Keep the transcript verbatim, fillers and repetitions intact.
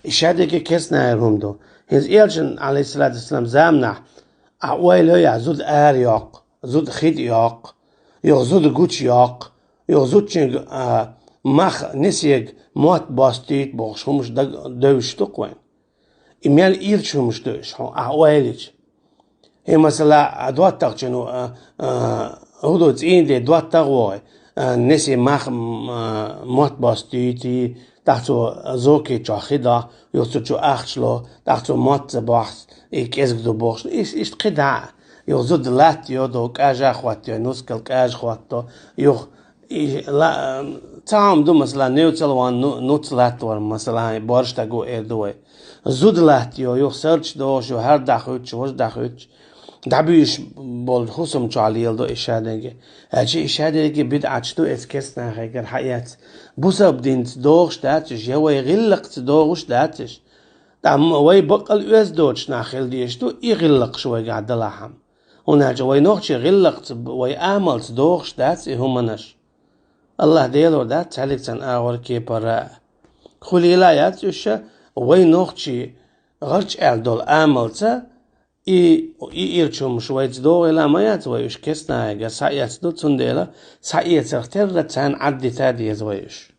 И шадерриге керстанахьара хӀума ду. ХӀинца Элчан, Ӏалайхиссалату вассалам, заманахь а ойла йо, зуда ара йоккху, зуда хи тӀе йоккху, юха зуда гуча йоккху, юха зудчуьнга, а, мах, несега мотт бостуьйту бохуш хӀумаш даг-, девзаш ду-кх вайна. И мел ирча хӀумаш ду уьш, хьо ахь ойла йича. И, масала, а, доттагӀчун, а, а, хӀун ду, цӀийнан де доттагӀа вогӀий, а, несий мах, м, а, мотт бостуьйтий, тӀаккха цо зокий чохь хи до, юха цу чу ахча ло, тӀаккха цо мотт ца бохьу, и кӀезиг ду бохуш. Иш-, иштта кхидӀа а, юха зуда латта йо до, кӀажа хоттайо, нускал кӀажа хӀотто, юха и ла-, цхьа хӀума ду, масала, нуьцал ван ну-, нуц латтавар, масала, и борш даго эр ду вай. Зуда латта йо, юха сарч дохуш, юха хӀара дӀахуьттуш, важа дӀахуьттуш, дӀабуьйш болу хӀусам чохь леладо и шадерриге. Аьлча и шадерриге бидӀаташ ду, эца керстанахьегара хьаэц. Бусалба динца догӀуш дац уьш, я вай гӀиллакхца догӀуш дац уьш. Ткъа м-, вай баккъал оьзда доцуш нах хила дезаш ду, и гӀиллакхаш вайгахь далахь-м. ХӀунда аьлча вай нохчий гӀиллакхца, вай амалца догӀуш дац и хӀуманаш. АллахӀ Делора дац цхьаьллиг царна агӀор кепара а. Хуьлийла яц уьш, вай нохчий гӀарч аьлла долу амалца, и, и ирча хӀумаш вайца догӀийла ма яц вай уьш, керстанахьегара схьаэцна ду, цундела схьаэцарх терра царна Ӏаддита а деза вай уьш.